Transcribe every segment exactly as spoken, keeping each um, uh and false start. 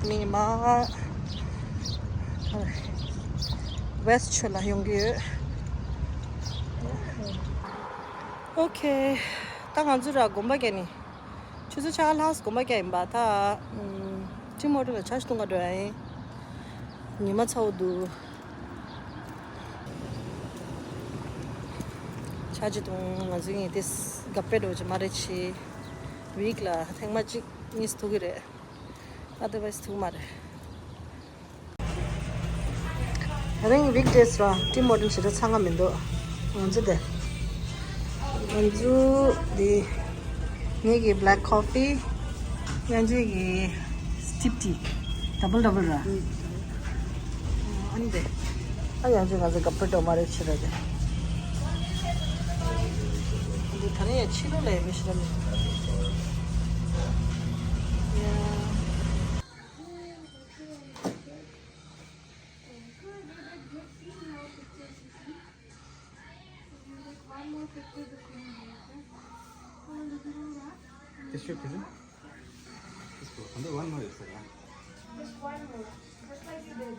ནི་མ་West ཆོས་ལ་ཡོང་གི་ཡོད། ཨོ་ཁེ། ད་ང་ཚོ་ར་དགོན་པ་རྒྱག་ནི། ཆུ་ཚོད་ཕྱེད་ཀ་ལྷག་དགོན་པ་རྒྱག་ཡིན་པ། ད་ཨམ། ཊིམ་ཧོར་ཊོན་ལ་ཆར་ཞིག་གཏོང་ག་འགྲོ་ཡ་ཡིན། ཉི་མ་ཚ་བོ་འདུག་ཆར་ཅིག་གཏོང་། ང་ཚོ་ཡིན་ཏེ་ག་པེ་འགྲོ་ཅིག་མ་རེད། ཆི་ཝིག་ལ་ཐེངས་མ་གཅིག་གཉིས་ཐུག་གི་རེད། ཨ་དེ་བས་ཐུག་མ་རེད། རིང་ཝིག་ཌེ་སི་ར་ཊིམ་ཧོར་ཊོན་ཞེ་དྲག་ཚང་ང་མི་འདུག་ང་ཚོ་དེ། ང་ཚོ་དེ། ངེད་ཀྱི་black coffee། ཡང་ཅིག་གི་སི་ཊིབ་ཊི། ཌབ་བལ་ཌབ་བལ་ར། ཨ་ནི་དེ། ཨ་ཡང་ཅིག་ང་ཚོ་ག་པར་འགྲོ་མ་རེད་ཕྱི་ལ་དེ། འདི་ད་ནི་ཡང་ཕྱི་ལོགས་ལ་ཡང་མི་ཤི་ར་མི། ཡ། This trip, is it? This one. And then one more is there, yeah? Just one more. Just like you did.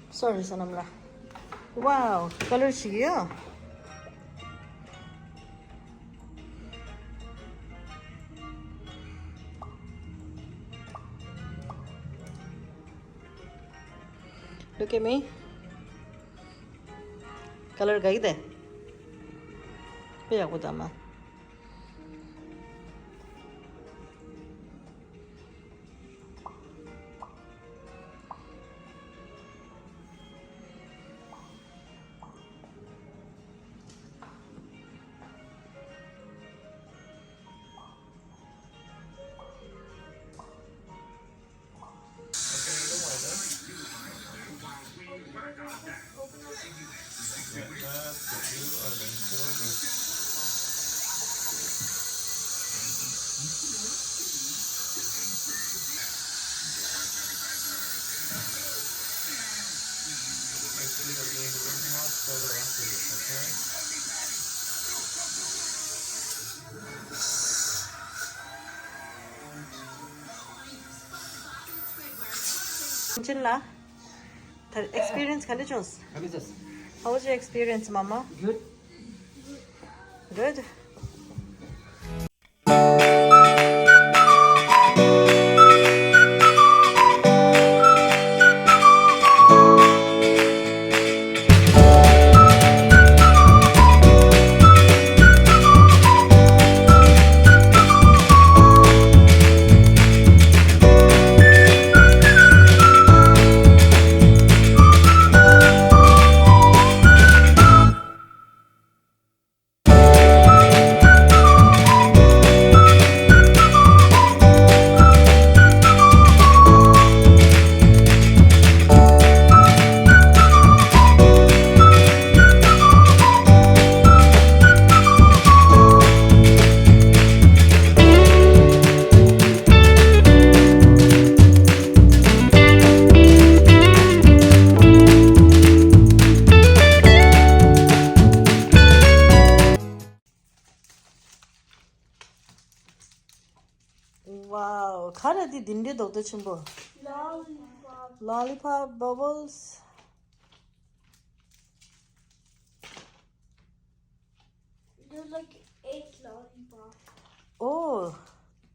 Sorry, Sonam la. Wow, color ཞིག་ཡོད། Look at me. Color ག་གི་དེ། དཔེ་ཡག་པོ་འདུག་མ། ཅིན་ལ། ད་ཨེགསི་པི་རི་ཡན་སི་ག་འདྲ་བྱུང་། How was your experience, Mama? Good. Good. Wow, ག་རེ་འདི་འདི་འདྲའི་རྡོག་རྡོག་ཆེན་པོ། Lollipop. Lollipop, bubbles. There's like eight lollipop. Oh.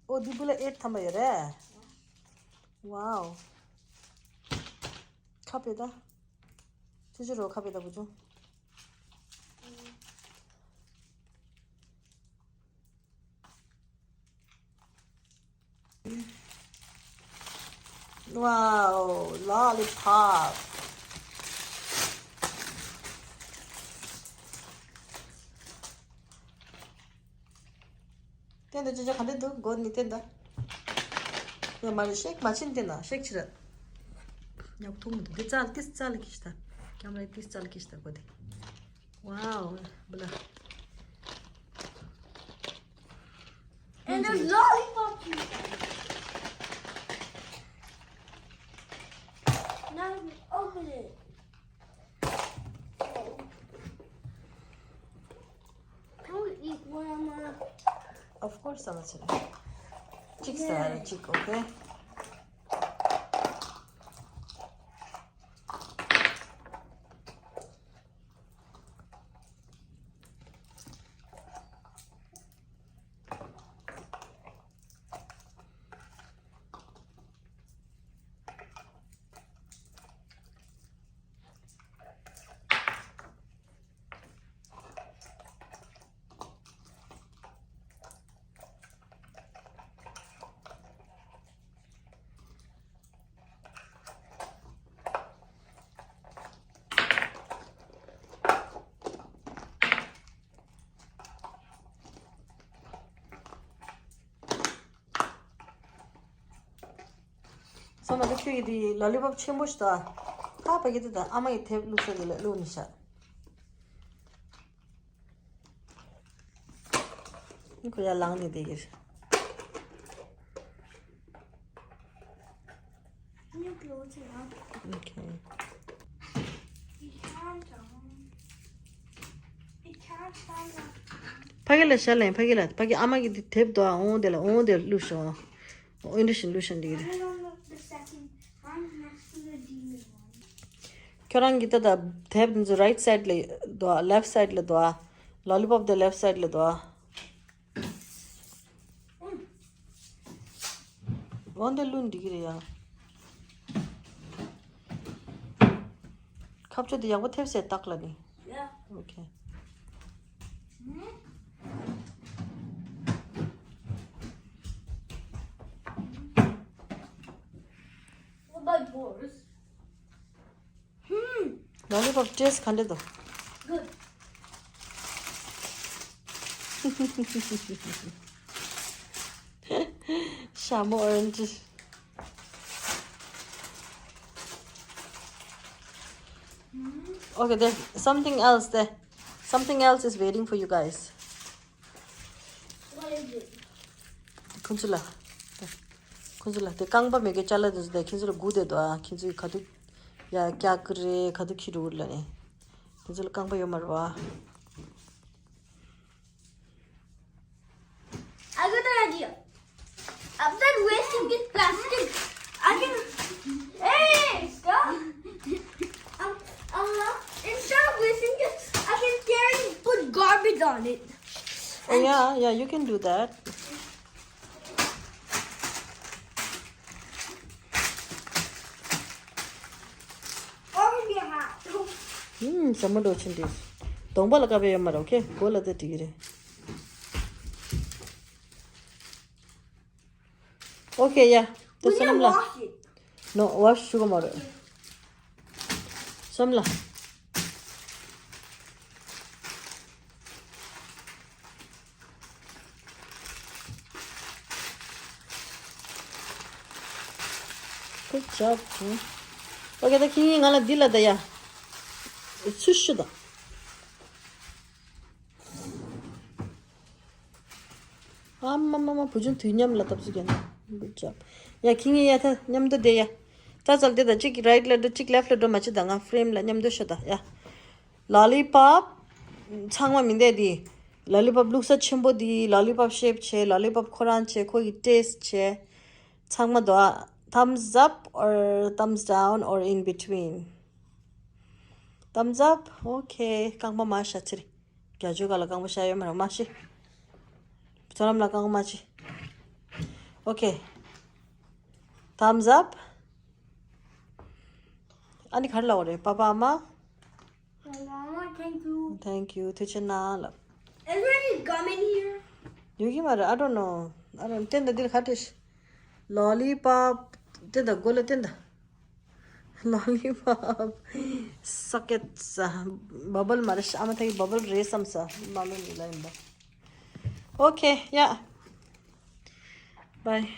Oh, འདི་བུ་ལ་eight ཐམ་པ་ཡོད་རེད། Wow. ཁ་པེ་ད། ཅི་ཅི་རོ་ཁ་པེ་ད་བུ་ཆུང་། Wow, lollipop. ཏན་ཏན་ཅི་ཅི་ག་འདྲ་འདུག་མགོ་ནི་ཏན་ཏན། ཡ་མ་རེད། ཤེག་མ་ཕྱིན་ཏེ་ན་ཤེག་ཕྱིར། ཉོག་ཐུག་མི་འདུག་འདི་རྩལ་ཏིས་རྩལ་གྱིས་ཤི་ད། ཀེམ་རའི་ཏིས་རྩལ་གྱིས་ཤི་ད་གོ་དེ། Wow, blah. And there's lollipop inside. Now open it. Can we eat one, Mama? Of course, I'm a chicken. Chicks are a chick, okay? སོང་ན་དེ་ཁྱོད་ཀྱི་དེ་ལོ་ལི་པོབ་ཆེན་པོ་ཞིག་དང་། ད་ཕ་གི་དེ་དང་ཨ་མ་ཡི་དེབ་བླུགས་ས་དེ་ལ་བླུགས་ནི་ཤག་ཁོ་ཡར་ལངས་ནས་བསྡད་ཀྱི་རེད། Can you close it up? Okay. It can't, um, it can't stand up. ཕ་གི་ལ་ཤར་ལེན། ཕ་གི་ལ། ཕ་གི་ཨ་མ་གི་དེ་དེབ་དོ། ཨོང་དེ་ལ། ཨོང་དེ་ལ་བླུགས་ཤོག་ཨོང་དེ་ལ་བླུགས་ཤོག་འདི་གི་རེད། I don't know the second. I'm next to the demon one. ཁྱོད་རང་གི་ད་ལྟ་དེབ་འདི་ཚོ་right side ལ་འདུག་ཨ། left side ལ་འདུག་ཨ། ལོ་ལི་པོབ་དེ་left side ལ་འདུག་ཨ། འོན་ཏེ་བླུགས་འགྲིག་གི་རེད་ཡ། ཁ་ཕྱོགས་དེ་ཡག་པོ་ཐེབས་སེ་བཏགས་ལ་ནི། Yeah. Okay. What about yours? Hmm. Lollipop taste ག་འདྲ་འདུག Good. ཤ་མོ་orange. Okay, there's something else there. Something else is waiting for you guys. What is it? ཁོང་ཚོ་ལ། ཁོང་ཚོ་ལ་དེ་རྐང་པ་མེད་མཁན་ཅ་ལག་དེ་ཚོ་དེ་ཁྱེད་ཚོ་ལ་སྒུག་བསྡད་འདུག་ཨ། ཁྱེད་ཚོ་ག་དུས་ཡར་བཀྱག་གི་རེད། ག་དུས་འཁྱེར་འགྲོ་གི་རེད་ལབ་ནས། ཁྱེད་ཚོ་ལ་རྐང་པ་ཡོད་མ་རེད་བ། I got an idea. Instead of wasting this plastic, I can. Hey, stop! Um, uh, instead of wasting it, I can carry and put garbage on it. Oh, yeah, yeah, you can do that. Open your hat. ཧུམ། ཟ་མ་འགྲོ་ཆེན་འདི། གདོང་པ་ལ་བཀབ་ཡ་ཡོད་མ་རེད། ཨོ་ཁེ། མགོ་ལ་ད་འགྲིག་གི་རེད། ཨོ་ཁེ། ཡ། ད་We སོ་ནམ་didn't ལ། Wash it. ནོ། ཝོཤ་ཞུ་གི་མ་རེད། སོམ་ལ། Good job. ཨོ་ཁེ། ད་ཁྱེད་གཉིས་ང་ལ་འདི་ལ་ད་ཡ། ཚུར་ཤུ་ད། ཨ་མ་མ་མ། བུ་ཆུང་དུས་མཉམ་ལ་སྟབས་གཅིག་ཡ་ན། Good job. ཡ། ཁྱེད་གཉིས་ཡ་ད་མཉམ་དུ་བསྡད་ཡ། ཙ་ཙལ་དེ་དང་གཅིག་right ལ་འགྲོ། གཅིག་left ལ་འགྲོ་མ་བྱེད་ད། ང་frame ལ་མཉམ་དུ་ཤོད་ད་ཡ། ལོ་ལི་པོབ་ཚང་མ་མི་འདེད་དེ། ལོ་ལི་པོབ་བླུགས་ས་ཆེན་པོ་དེ། ལོ་ལི་པོབ་shape བྱས། ལོ་ལི་པོབ་ཁོ་རང་བྱས། ཁོ་ཡི་taste བྱས། ཚང་མ་དོ། Thumbs up or thumbs down or in between? Thumbs up. Okay. རྐང་པ་མར་བཞག་ཚེ་རེད། རྒྱ་ཇོ་ག་ལ་རྐང་པ་བཞག་ཡོད་མ་རེད། མ་ཤི། ཚོ་ལམ་ལ་རྐང་པ་མ་ཤི། Okay. Thumbs up. ཨ་ནི་ག་རེ་ལབ་པ་རེད། པ་པ། ཨ་མ། Mama, thank you. Thank you. ཐུགས་རྗེ་གནང་ལབ། Is there any gum in here? ཡོད་ཀྱི་མ་རེད། I don't know. I don't know. སྟན་ད་འདིར་ག་རེ། ལོ་ལི་པོབ། སྟན་ད་མགོ་ལ་སྟན་ད། ལོ་ལི་པོབ། སོ་ཀེ་ཊི། བ་བལ་མ་རེད། ཨ་མ་ད་གི་བ་བལ་རེད་བསམ་ས། མ་ལོ་ནི་ལ་ཡིན་པ། Okay, yeah. Bye.